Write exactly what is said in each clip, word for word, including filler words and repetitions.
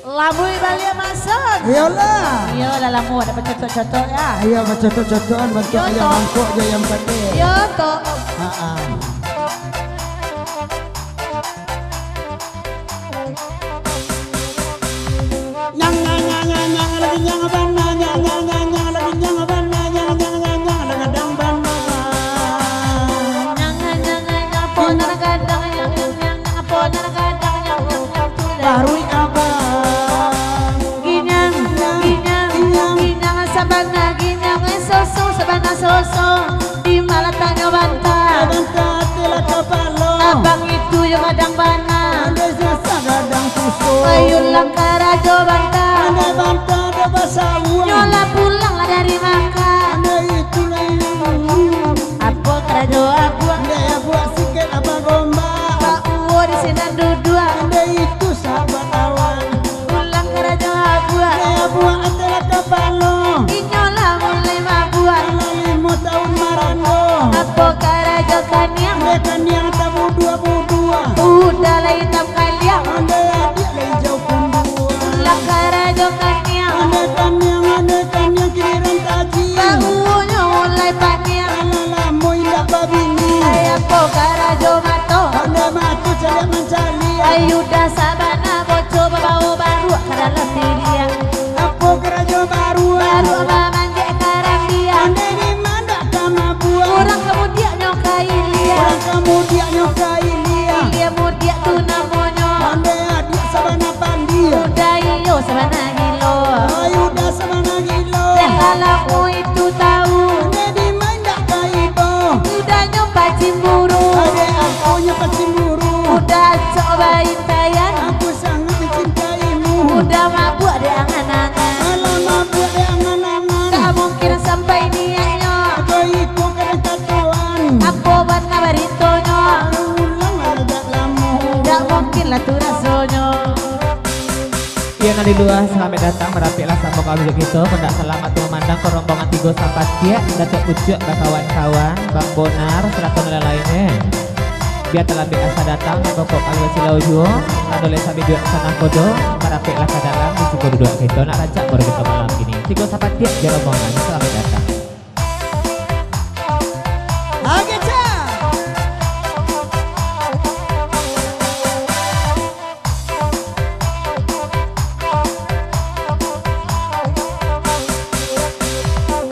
Labuik baliak maksud. Iyolah. Iyolah, lamu ada bacotok-cotok, ya. Iya, bacotok-cotokan bantuak. Iyo, ayam toh. Mangkok jo ayam pateh. Iyo, toh. Ha-ah. Nyang, nyang, nyang, nyang, nyang, lagi nyang bana, nyang, nyang, nyang, nyang, lagi nyang bana, nyang, nyang, nyang, nyang, lah gadang bana. Nyang, nyang, nyang, nyang, nyang, apo nan gadang, nyang, nyang, nyang, nyang, apo nan gadang, nyang, nyang, nyang, tu lah. Baruik abang. Ginyang, ginyang, ginyang, ginyang sabana, ginyang soso, sabana soso. Di ma lataknyo banta? Banta ati lah kapalo. Abang itu yo gadang bana. Andai susah gadang susah. Ayulah karajo banta. Andai banta ado basawuang. Nyo lah pulang lah dari Makkah. Andai itu lah. Apo karajo abuak? Andai abuak sikek abang gombak. Pak Uwo di sinan duduak. Andai itu sahabat awak. Pulang karajo abuak. Andai abuak ati lah kapalo. Inyo lah mulai mabuak. Lah limo taun marando. Apo karajo kaniang? Andai kaniang tabuduak-buduak. Udah lah itam kaliang. Andai adiak lah ijau kunduak. Lah karajo kaniang. Andai kaniang, andai kaniang kiliran tajik. Bauonyo mulai paniang. Alah lamo indak babini. Ai apo karajo mato? Andai mato caliak mancaliak. Ai udah sabana boco babao baruak ka dalam biliak. Apo karajo baruak? Baruak mamanjek karambiak. Andai di ma ndak ka mabuak. Urang kamudiaknyo ka iliak. Urang kamudiaknyo ka iliak. Ilia mudiak tu namonyo. Andai adiak sabana pandia. Udah iyo sabana gilo. Ai udah sabana gilo. Dek alammu itu tahu. Andai di ma ndak ka ibo. Udahnyo pacimburu. Adek aponyo pacimburu. Udah acok baintaian. Aku sangat mencintaimu. Udah mabuak dek angan-angan. Alah mabuak dek angan-angan. Tak mungkin sampai niatnyo. Ajo iko kadang katoan. Apo bana baritonyo? Ulang lah jak lamo. Tak mungkin lah tu rasonyo. Iyo, nan di lua, salamaik datang, marapeklah samo ka studio kito. Kok ndak salah mah tu mamandang ka rombongan Tigo Sapatiak, Datuak Pucuak bakawan-kawan, Bang Bonar, sarato nan lain-lain, eh. Bia talambek asa datang, nan pokok kaluar silau juo, nan doleh sami duduak sanang kodo, marapeklah ka dalam, di siko duduak kito, nak rancak baru kito malam kini. Tigo Sapatiak jo rombongan, salamaik datang. Agak cak.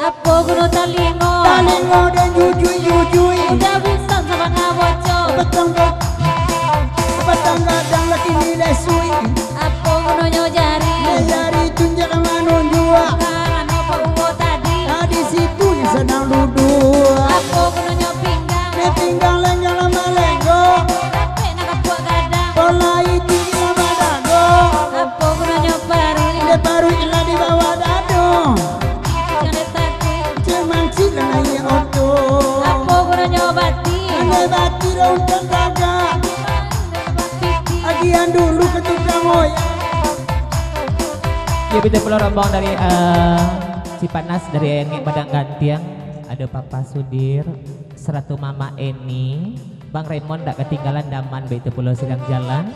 Apo guno talingo? Talingo den jujuik-jujuik. Udah bisa sabana boco. Batang ga-, batang gadang lah kini lesuik. Apo gunonyo jari? Dek jari tunjuak manunjuak. Karano Pak Uwo tadi. Ah, di situ nyo sadang duduak. Apo gunonyo pinggang? Dek pinggang lenggang lah malenggo. Dek dapek nak kapuak gadang. Polai tinggi lah badago. Apo gunonyo paruik? Dek paruik lah di bawah dado. Itu cari tadi. Cek mancik lah naiak oto. Apo gunonyo bati? Andai bati lah untuak tagak. Agiahan dulu ka tukang oya. Yo, baitu pulo rombongan dari, eh, Cipanas, dari Angek Padang Gantiang, ado Papa Sudir, sarato Mama Eni, Bang Raymond dak katinggalan, Daman, baitu pulo Siriang Jalan,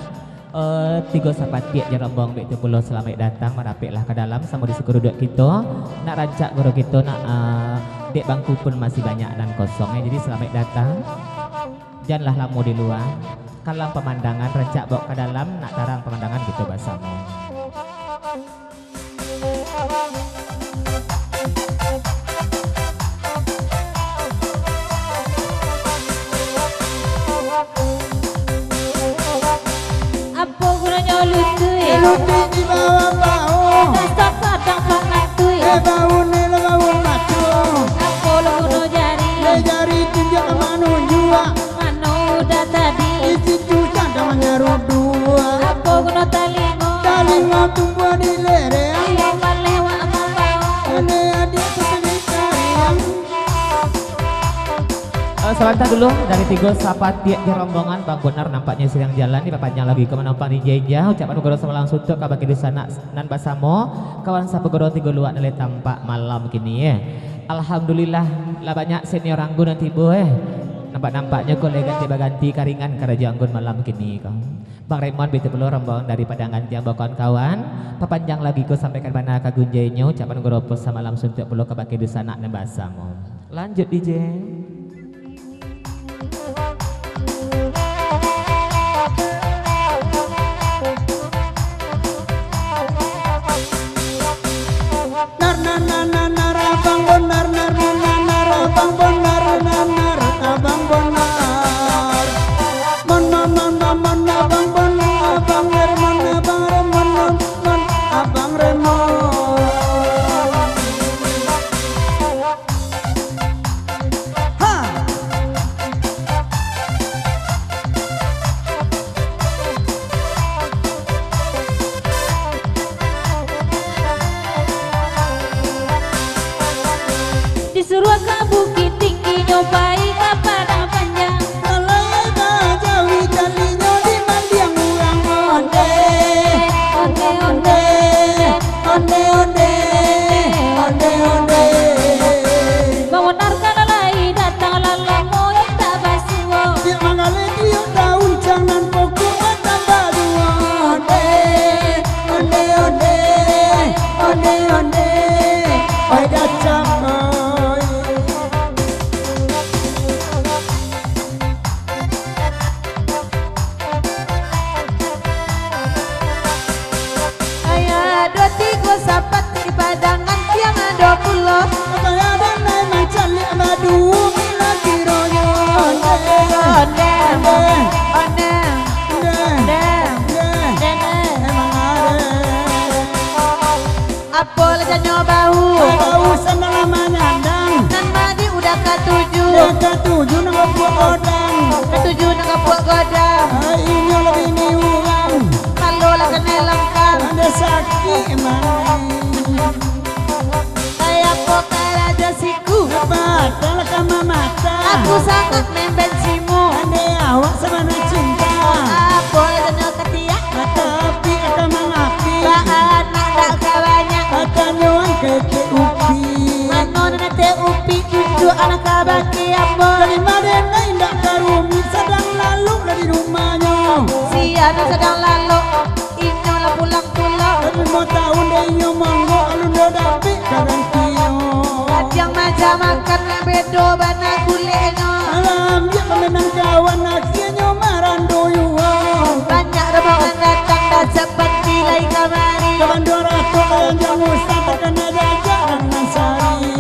eh, Tigo Sapatiak jo rombongan, baitu pulo salamaik datang, marapeklah ka dalam, samo di siko duduak kito, nak rancak guru kito, nak, eh, dek bangku pun masih banyak nan kosong, eh, jadi salamaik datang. Janlah lamo di lua. Kalam pamandangan, rancak baok ka dalam, nak tarang pamandangan kito basamo. Apo gunonyo lutuik? Lutuik di bawah bahu. Dasar sadang pangatui. Eh, bahu ni lah bahu maco. Apo lah guno jari? Eh, jari tunjuak ka manunjuak. Mano udah tadi? Di situ sadang manyarudua. Apo guno talingo? Talingo tumbuah di lereng. Iyo, maleh wak mambawa. Ane adik tu seni tariang. Eh, sabanta dulu, dari Tigo Sapatiak jo rombongan, Bang Bonar nampaknyo sadang jalan, dipapanjang lagu iko manampang di Jeja. Ucapan guru samalam suntuak kabake dunsanak nan basamo, kawan sapaguru Tigo Luak nan lai tampak malam kini, eh. Alhamdulillah, lah banyak senior anggun nan tibo, eh. Nampak-nampaknyo ko lai ganti baganti ka ringan karajo anggun malam kini ko. Bang Raymond, baitu pulo rombongan dari Padangan Tiang bakawan-kawan. Papanjang lagi ko sampaikan bana ka gunjainyo, ucapan goropo samalam suntuak pulo kabake dunsanak nan basamo. Lanjut, D J. Nar, nar, nar, nar, nar, abang bonar, nar, nar, nar, nar, abang bonar, nar, nar, abang bonar. Mon, mon, mon, mon, mon, abang bonar, abang Remon, abang Remon, mon, mon, abang Remon. Ha! Disuruah ka Bukittinggi, nyo pai ka Padang Panjang. Kalau bajawi jalinyo di mandiang urang, onde, onde, onde, onde, onde, onde, onde. Bang Bonar kalau lai datang, lah lamo indak basuo. Tiok manggaleh tiok daun, jangan pokok batambah duo. Onde, onde, onde, onde, onde, oi dacam, oi. Ayah, duo, tigo, sapat, di Padangan Tiang ado pulo. Abah Adam lai mancaliak baduo, bila kironyo onde, onde, onde, onde, onde, onde, emang ado. Apo lah janyo bahu? Bahu sandang lah manyandang. Nan madi udah katuju. Udah katuju nan bapuak godang. Katuju nan bapuak godang. Ai, inyo lah bini urang. Kalo lah kanai langkang. Ado sakik, Mang. Ai, apo karajo siku? Batal ka mamata. Aku sangat membensimu. Andai awak sabana cinta. Apo lah janyo katiak? Tapi akan mangapi. Baanak dak ka banyak. Tanyoan ka etek upi. Mano nan etek upi? Tunjuak anak ka baki ambo. Dari mano nan indak ka rumik, sadang lalok dari rumahnyo. Sia nan sadang lalok, inyo lah pulang pulo. Limo taun dek inyo monggo, alun do dapek garantinyo. Radiang maja makan, nan bedo bana kuleknyo. Alah ambiak pamenan kawan, akhianyo marando juo. Banyak rombongan datang, dah sapanti lai kamari. Kaban duo ratuih layang jan usah, takana jajak nan sari.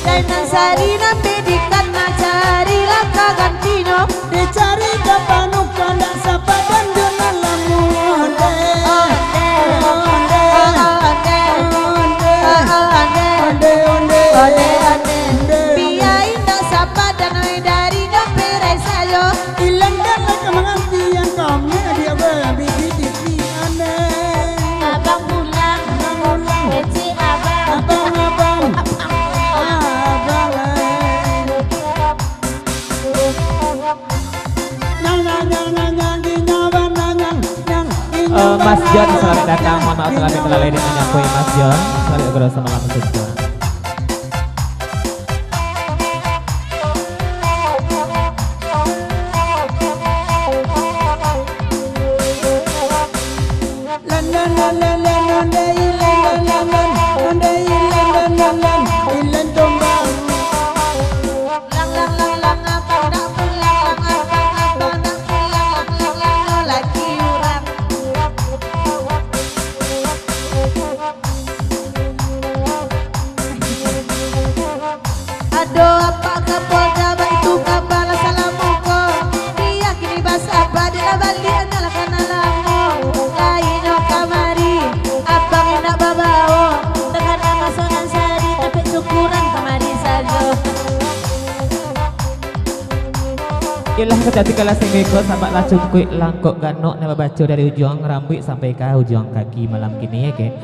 Dai nan sari nan bedikan, nak carilah ka gantinyo. Dicari ka panukan, dak sapadan jo nan lamo. Onde, onde, onde, onde, onde, onde, onde. Bia indak sapadan, oi, dari nyo perai sajo. Ilang galak mangantian kami, adik babi di T V aneh. Abang pulang. Abang pulang. Kecik abang. Abang, abang. Abang lain. Nyang, nyang, nyang, nyang, nyang, di nyawa, nyang, nyang, nyang, di Eh, Mas John, selamat datang. Mohon maaf, telah terlalai dengan nyampoi, Mas John. Selamat berdoa semalam, Mas John. Ado apak Kapolda, baitu kapala salamuko. Bia kini basapa, dek lah baliak, nyo lah kana lamo. Lainyo kamari, abang indak babao. Takana maso nan sari, tapi syukuran kamari sajo. Iyolah, kecek tinggalah singgo iko, sabab lah cungkuik langkok ganok nan babaco dari ujuang rambuik sampai ka ujuang kaki malam kini, oke.